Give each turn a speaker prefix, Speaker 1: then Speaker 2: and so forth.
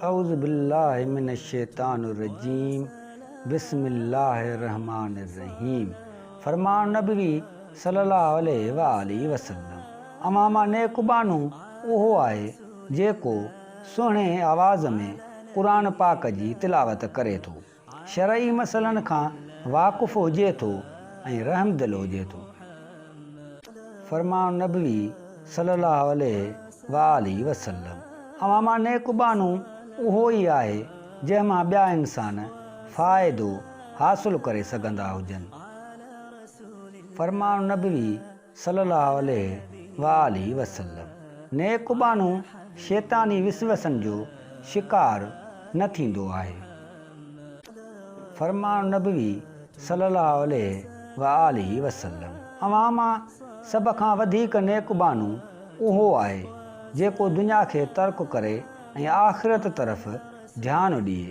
Speaker 1: اعوذ بالله من الشيطان الرجيم بسم الله الرحمٰن الرحيم فرمان نبوي صلي الله عليه واٰله وسلم اوهان مان نيڪ ٻانهو اهو آهي جيڪو سهڻي آواز ۾ قرآن پاڪ جي تلاوت ڪري ٿو. شرعي مسئلن کان واقف هجي ٿو ۽ رحمدل هجي ٿو. فرمان نبوي صلي الله عليه واٰله وسلم، اوهان مان نيڪ ٻانهو اهو ئي آهي جنهن مان ٻيا انسان فائدو حاصل ڪري سگهندا هجن. فرمان نبوي صلي الله عليه واٰله وسلم، نيڪ ٻانهو شيطاني وسوسن جو شڪار نه ٿيندو آهي. فرمان نبوي صلي الله عليه واٰله وسلم، اوهان مان سڀ کان وڌيڪ نيڪ ٻانهو اهو آهي جيڪو دنيا کي ترڪ ڪري ۽ آخرت طرف ڌيان ڏئي.